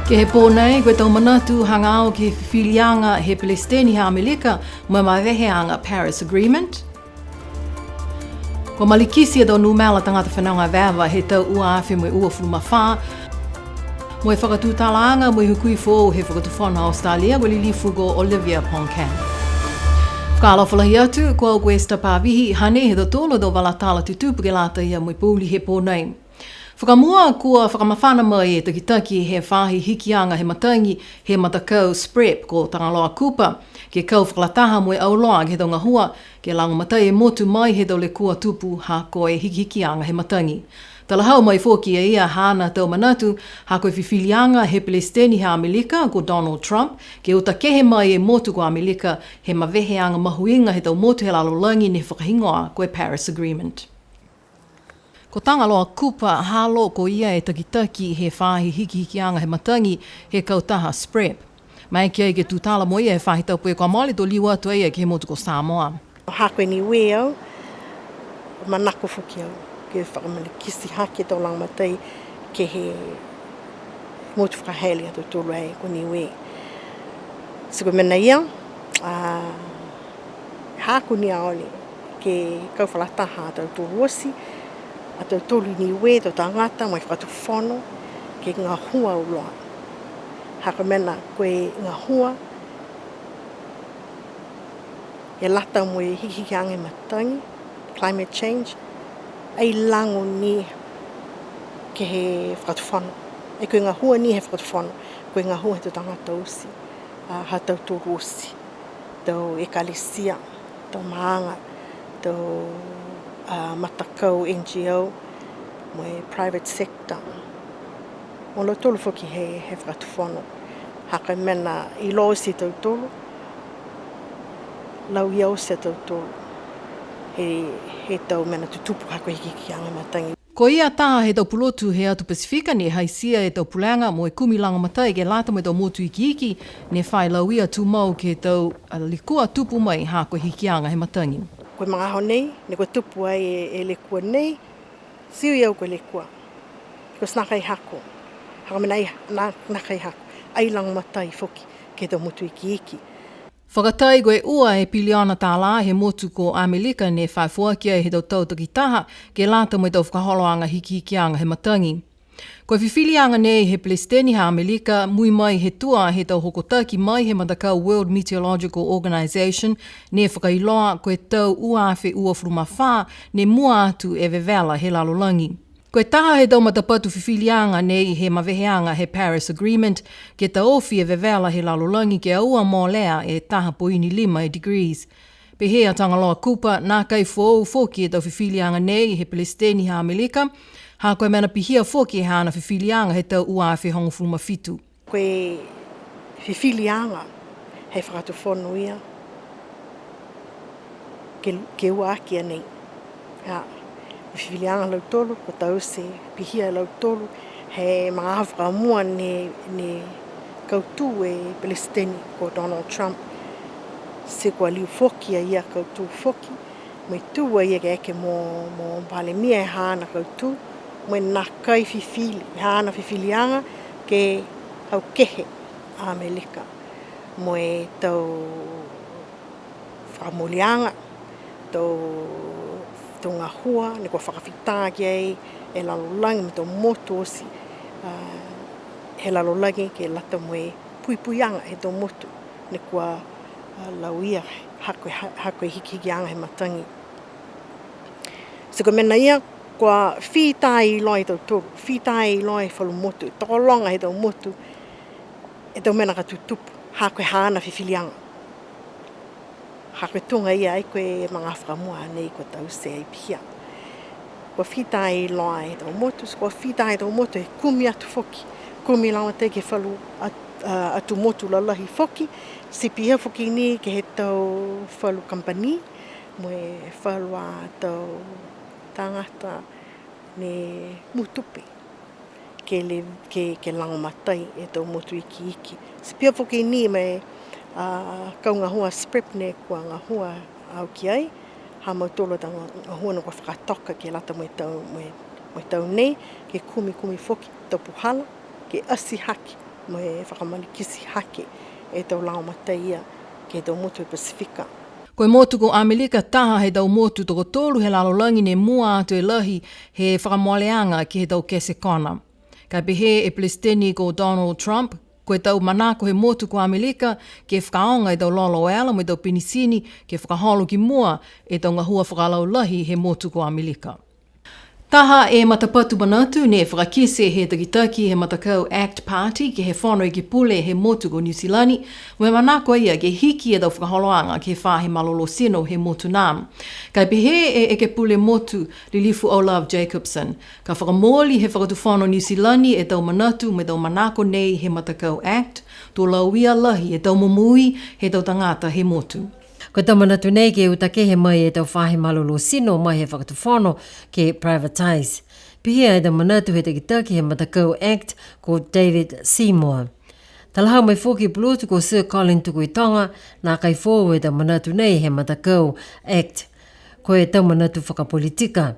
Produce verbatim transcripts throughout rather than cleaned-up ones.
Ke he pō nei, ko e tau manatu hagaao ke he fifiliaga he Pelesiteni ha Amelika mo e maveheaga Paris Agreement. Kua malikiti e tau numela tagata fenoga veva he tau ua afe mo e uafulu ma fā. Mo e fakatutalaaga mo e hukui foou he Fakatufono Australia, ko e Lilifu ko Olivia Pongkan. Fakaalofa lahi atu, ko au ko Esther Pavihi, hanei e tau tolu tau vala tala tutupu ke lata ia mo e pouli he pō nei. Fakamua, kua fakamafana mai e takitaki he faahi hikiaga he matagi he matakau SPREP ko Tagaloa Cooper, ke kau fakalataha mo e auloa ke he tau gahua, ke lagomatai e motu mai he tau lekua tupu ha ko e hikihikiaga he matagi. Talahau mai foki e ia haana tau manatu, ha ko e fifiliaga he Pelesiteni ha Amelika ko Donald Trump, ke uta kehe mai e motu ko Amelika he maveheaga mahuiga he tau motu he lalolagi ne fakahigoa ko e Paris Agreement. Ko Tagaloa Cooper Halo, ko ia e takitaki he faahi hikihikiaga he matagi he kautaha SPREP. Maeke ai ke tutala mo ia he faahi tapu kua mole, to liu atu a ia ke he motu ko Samoa. Ha ko e Niue au, manako foki au ke fakamalikiti hake tau lagomatai ke he motu fakahele ha tautolu ai ko Niue. Ti ko e mena ia, a, ha ko e Niue ke kau fakalataha a tautolu oti, a tautolu i Niue, tau tagata mo e fakatufono, ke gahua auloa. Ha ko e mena ko e gahua, e lata mo e hikihikiaga he matagi, climate change, ai lago ni ke he fakatufono. Ai ko e gahua ni he fakatufono, ko e gahua he tau tagata oti, a, ha tautolu oti. Tau ekalesia, tau maaga, tau, a, matakau N G O, mo e private sector. Mo lautolu foki he, he fakatufono. Ha ko e mena iloa oti e tautolu, lauia oti e tautolu he, he tau mena tutupu ha ko e hikihikiaga he matagi. Ko ia taha he tau pulotu he atu Pasifika ne haitia e tau pulega mo e kumi lagomatai ke lata mo e tau motu ikiiki, ne fai lauia tumau ke he tau, a, lekua tupu mai ha ko e hikiaga he matagi. Ko e magaaho nei, ne kua tupu ai e, e lekua nei, ti ui au ko e lekua. Ko e ti nākai hako. Ha ko e mena ia, nā, nākai hako. Ai lagomatai foki ke he tau motu ikiiki. Fakatai ko e ua e piliona tālā he motu ko Amelika ne fai foaki ai he tau tau takitaha ke lata mo e tau fakaholoaga hikihikiaga he matagi. Ko e fifiliaga nei he Pelesiteni ha Amelika, mui mai he tua he tau hokotaki mai he matakau World Meteorological Organization, ne fakailoa ko e tau ua afe uafulu ma fā ne mua atu e vevela he lalolagi. Ko e taha he tau matapatu fifiliaga nei he maveheaga he Paris Agreement, ke taofi e vevela he lalolagi ke aua molea e taha poini lima e degrees. Pehē a Tagaloa Cooper, nākai foou foki e tau fifiliaga nei he Pelesiteni ha Amelika, ha ko e mena pihia foki e haana fifiliaga he tau ua afe hogofulu ma fitu. Ko e fifiliaga he fakatufono ia ke, ke ua aki a nei. A, fifiliaga lautolu, kua taute pihia e lautolu, he magaaho fakamua ne, ne kautū e Pelesiteni ko Donald Trump. Ti kua liu foki a ia kautū foki, mo e tū a ia ke eke mo, mo Palemia e haana kautū, mo e nākai fifili, haana fifiliaga ke hau kehe a Amelika. Mo e tau fakamooliaga, tau, tau gahua, ne kua fakafita ki ai e lalolagi mo e tau motu oti, a, he lalolagi ke lata mo e puipuiaga he tau motu, ne kua, a, lauia ha ko e, ha, ha ko e hikihikiaga he matagi. Ti ko e mena ia, kua fita iloa e tautolu, fita iloa e falu motu, tokologa he tau motu, e tau mena ka tutupu, ha ko e haana fifiliaga. Ha ko e tuga ia ai ko e magaaho fakamua nei kua taute ai pihia. Kua fita iloa e tau motu, kua fita e tau motu he kumi atu foki. Kumi lagomatai ke he falu at-, a, atu motu lalahi foki. Ti pihia foki ni ke he tau falu kamupani, mo e falu a tau tagata ne mutupe ke le-, ke, ke lagomatai e tau motu ikiiki. Ti pihia foki ni mo e, a, kau gahua SPREP ne kua gahua au ki ai, ha mautolu a tau gahua ne kua fakatoka ke lata mo e tau, mo e, mo e tau nei, ke kumikumi foki tau puhala, ke ati hake Mo e fakamalikiti hake e tau lagomatai ia ke he tau motu he Pasifika. Ko e motu ko Amelika taha he tau motu tokotolu he lalolagi ne mua atu e lahi he fakamoleaga ke he tau kese kona. Ka e pehē e Pelesiteni ko Donald Trump, ko e tau manako he motu ko Amelika ke fakaaoga e tau lolo ela mo e tau penisini ke fakaholo ki mua e tau gahua fakalaulahi he motu ko Amelika. Taha e matapatu manatu ne fakakite he takitaki he matakau act Party ke he Fono Ekepule he motu ko Niu Silani, mo e manako a ia ke hiki e tau fakaholoaga ke he faahi malolō tino he motu nā. Ka e pehē e Ekepule Motu, Lilifu O'Love Jacobsen, ka fakamooli he Fakatufono Niu Silani e tau manatu mo e tau manako nei he matakau act, to lauia lahi e tau momoui he tau tagata he motu. Ko e tau manatu nei ke uta kehe mai e tau faahi malolō tino mai he Fakatufono ke privatise. Pihia e tau manatu he takitaki he matakau act ko David Seymour. Talahau mai foki e pulotu ko Sir Colin Tukuitonga, nākai foou e tau manatu nei he matakau act. Ko e tau manatu fakapolitika.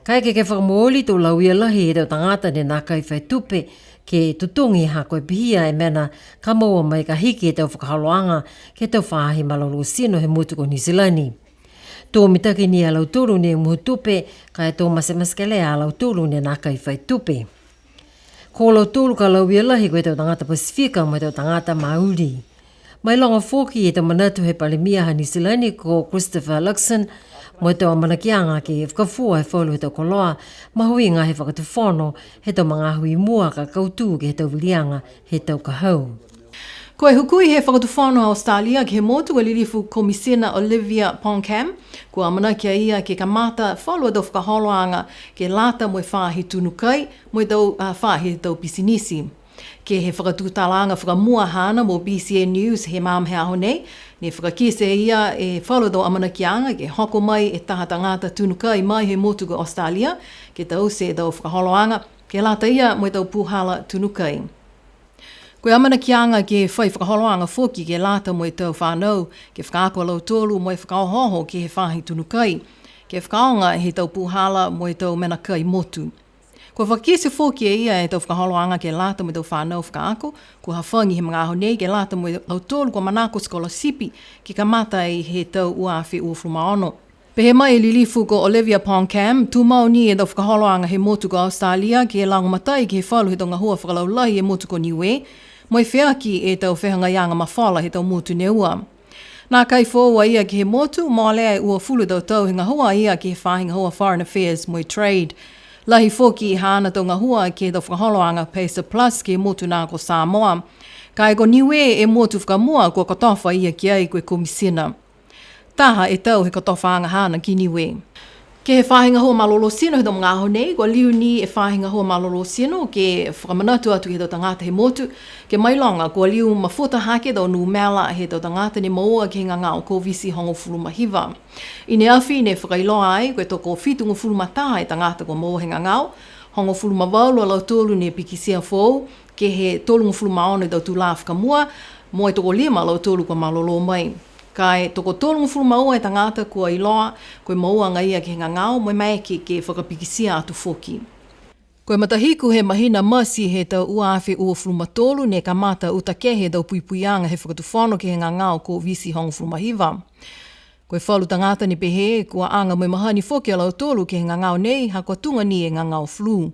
Kaeke ke fakamooli to lauia lahi e tau tagata ne nākai fai tupe ke totogi ha ko e pihia e mena ka moua mai ka hiki e tau fakaholoaga ke he tau faahi malolō tino he motu ko Niu Silani. To mitaki ni a lautolu ne muhu tupe, ka e to matematekelea a lautolu ne nākai fai tupe. Ko lautolu ka lauia lahi ko e tau tagata Pasifika mo e tau tagata Maori. Mailoga foki e tau manatu he Palemia ha Niu Silani ko Christopher Luxon, mo e tau amanakiaga ke fakafua e falu he tau koloa, mahuiga he Fakatufono, he tau magaaho i mua ka kautū ke he tau viliaga he tau ka hau. Ko e hukui he Fakatufono ha Australia ke he motu ko e Lilifu Komisina Olivia Pongkham, kua amanaki a ia ke kamata falu a tau fakaholoaga ke lata mo e faahi tunu kai, mo e tau, a, faahi tau pisinisi. Ke he fakatutalaaga fakamua haana mo BCN News he magaaho he aho nei, ne fakakite e ia e falu tau amanakiaga ke hoko mai e taha tagata tunu kai mai he motu ko Australia, ke taute e tau fakaholoaga, ke lata ia mo e tau puhala tunu kai. Ko e amanakiaga ke fai fakaholoaga foki ke lata mo e tau fanau, ke fakaako a lautolu mo e fakaohooho ke he faahi tunu kai, ke fakaaoga he tau puhala mo e tau mena kai motu. Kua fakakite foki e ia e tau fakaholoaga ke lata mo e tau fanau fakaako, kua hafagi he magaaho nei ke lata mo e lautolu kua manako sikolasipi ke kamata ai he tau ua afe uafulu ma ono. Pehē mai e Lilifu ko Olivia Pongkham, tumau ni e tau fakaholoaga he motu ko Australia ke lagomatai ke he falu he tau gahua fakalaulahi e motu ko Niue, mo e feaki e tau fehagaiaga mafola he tau motu ne ua. Nākai foou a ia ke he motu, molea e uafulu tau tau he gahua a ia ke he faahi gahua Foreign Affairs mo e Trade. Lahi foki haana tau gahua ke he tau fakaholoaga PACER Plus ke he motu nā ko Samoa. Ka e ko Niue e motu fakamua kua kotofa a ia ki ai ko e Komisina. Taha e tau he kotofaaga haana ki Niue. Ke he faahi gahua malolō tino he tau magaaho nei, kua liu ni e faahi gahua malolō tino ke fakamanatu atu ke he tau tagata he motu, ke mailoga kua liu mafuta hake e tau numela he tau tagata ne moua ke he gagao Koviti hogofulu ma hiva. I ne afi ne fakailoa ai, ko e tokofitugofulu ma taha e tagata kua moua he gagao, hogofulu ma valu a lautolu ne pikitia foou, ke he tolugofulu ma ono e tau tulā fakamua, mo e tokolima a lautolu kua malolō mai. Ka e tokotolugofulu ma ua e tagata kua iloa, ko e moua agaia ke he gagao, mo e maeke ke fakapikitia atu foki. Ko e matahiku he mahina Mati he tau ua afe uafulu ma tolu ne kamata uta kehe e tau puipuiaga he Fakatufono ke he gagao Koviti hogofulu ma hiva. Ko e falu tagata ne pehē, kua aga mo e mahani foki a lautolu ke he gagao nei, ha kua tuga ni e gagao flu.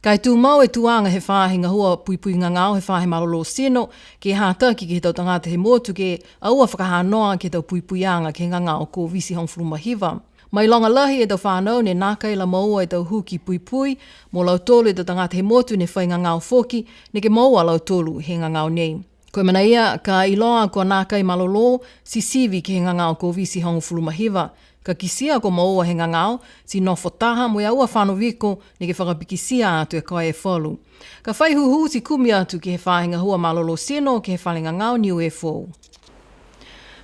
Ka e tumau e tuaga he faahi gahua puipui gagao he faahi malolō tino, ke hataki ke he tau tagata he motu ke aua fakahanoa ke he tau puipuiaga ke he gagao Koviti hogofulu ma hiva. Mailoga lahi e tau fanau ne nākai la moua e tau huki puipui, mo lautolu e tau tagata he motu ne fai gagao foki, neke moua a lautolu he gagao nei. Ko e mena ia, ka iloa kua nākai malolō, ti sivi ke he gagao Koviti hogofulu ma hiva. Ka kitia kua moua he gagao, ti nofo taha mo e aua fano viko, neke fakapikitia atu e koe e falu. Ka fai hūhū ti kumi atu ke he faahi gahua malolō tino, ke he fale gagao Niue Foou.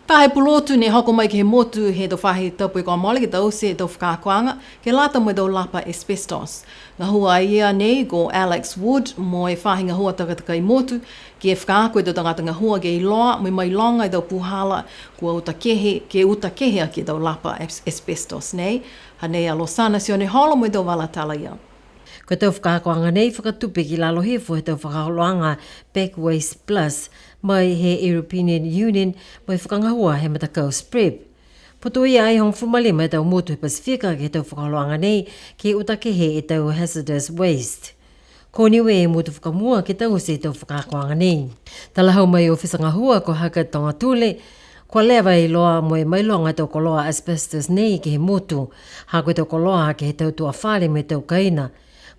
Taha e pulotu ne hoko mai ke he motu he tau faahi tapu kua mole ke taute e tau fakaakoaga, ke lata mo e tau lapa asbestos. Gahua a ia nei ko Alex Wood mo e faahi gahua takatakai motu, ke fakaako e tau tagata gahua ke iloa mo e mailoga e tau puhala kua uta kehe, ke uta kehe aki e tau lapa as-, asbestos nei. Hanei a Losana Sioneholo mo e tau vala tala ia. Ko e tau fakaakoaga nei fakatupe ki lalo hifo he tau fakaholoaga Pack Waste Plus mai he European Union mo e fakagahua he matakau SPREP. Putoia ai hogofulu ma lima e tau motu he Pasifika ke he tau fakaholoaga nei ke uta kehe e tau hazardous waste. Ko Niue e motu fakamua ke taute e tau fakaakoaga nei. Talahau mai e ofisa gahua ko Haka Togatule, kua leva e iloa mo e mailoga e tau koloa asbestos nei ke he motu, ha ko e tau koloa ke he tau tuafale mo e tau kaina.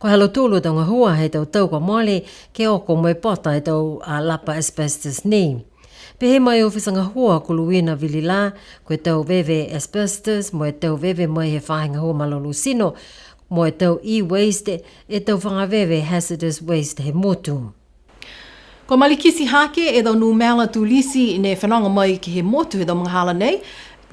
Ko e ha lautolu a tau gahua he tau tau kua mole ke oko mo e pota e tau a lapa asbestos nei. Pehē mai e ofisa gahua ko Luina Vilila, ko e tau veve asbestos mo e tau veve mai he faahi gahua malolō tino, mo e tau e-waste, e tau faga veve hazardous waste he motu. Kua malikiti hake e tau numela tulisi ne fenoga mai ke he motu he tau magahala nei,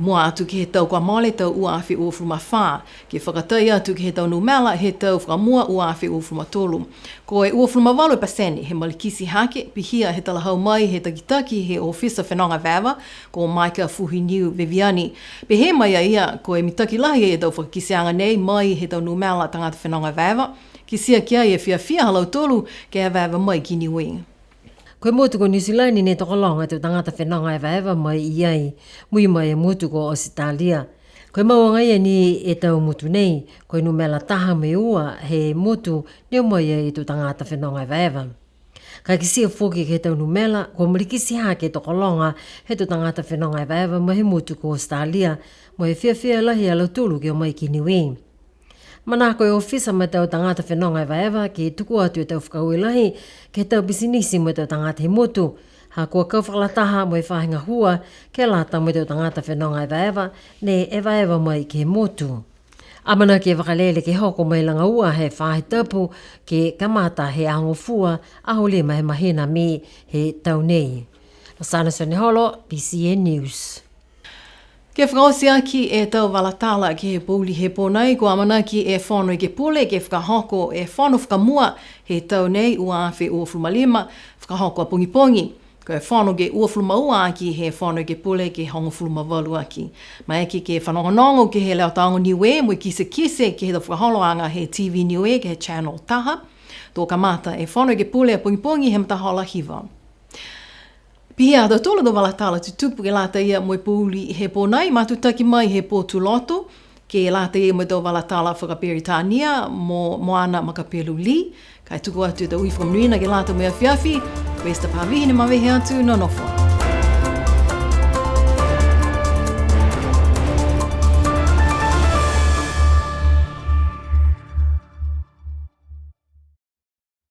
mua atu ke he tau kua mole, tau ua afe uafulu ma fā, ke fakatai atu ke he tau numela he tau fakamua ua afe uafulu ma tolu. Ko e uafulu ma valu e pasene he malikiti hake, pihia he talahau mai he takitaki he ofisa fenoga evaeva, ko Maika Fuhiniu Viviani. Pehē mai a ia, ko e mitaki lahi e tau fakakiteaga nei mai he tau numela tagata fenoga evaeva, kitia ki ai e fiafia ha lautolu ke evaeva mai ki Niue. Ko e motu ko Niu Silani ne tokologa e tau tagata fenoga evaeva mai i ai, mui mai e motu ko Ositalia. Ko e mau agaia ni e tau motu nei, ko e numela taha mo e ua he motu ne o mai ai e tau tagata fenoga evaeva. Ka e kitia foki ke he tau numela, kua malikiti hake e tokologa he tau tagata fenoga evaeva mai he motu ko Australia, mo e fiafia lahi a lautolu ke o mai ki Niue. Manako e ofisa ma e tau tagata fenoga evaeva ke tuku atu e tau fakaaue lahi ke he tau pisinisi mo e tau tagata he motu. Ha kua kau fakalataha mo e faahi gahua ke lata mo e tau tagata fenoga evaeva ne evaeva mai ke he motu. Amanaki e vakalele ke hoko mai laga ua he faahi tapu ke kamata he Aho Gofua, aho lima he mahina Me he tau nei. Lasana Sioneholo, B C N News. Ke fakaoti aki e tau vala tala ke he pouli he pō nei, kua amanaki e Fono Ekepule ke fakahoko e fono fakamua he tau nei ua afe uafulu ma lima, fakahoko a pogipogi. Ko e fono ke uafulu ma ua aki he Fono Ekepule ke hogofulu ma valu aki. Maeke ke fanogonogo ke he Leo Taogo Niue mo e kitekite ke he tau fakaholoaga he T V Niue ke he channel taha. To kamata e Fono Ekepule a pogipogi he matahola hiva. Pihia ha tautolu a tau vala tala tutupu ke lata ia mo e pouli he pō nei, matutaki mai he pō Tuloto, ke lata ia mo e tau vala tala fakaperitania mo Moana Makapelu Lee. Ka e tuku atu e tau ui fakamonuina ke lata mo e afiafi, ko Esther Pavihi ne mavehe atu, nonofo ā.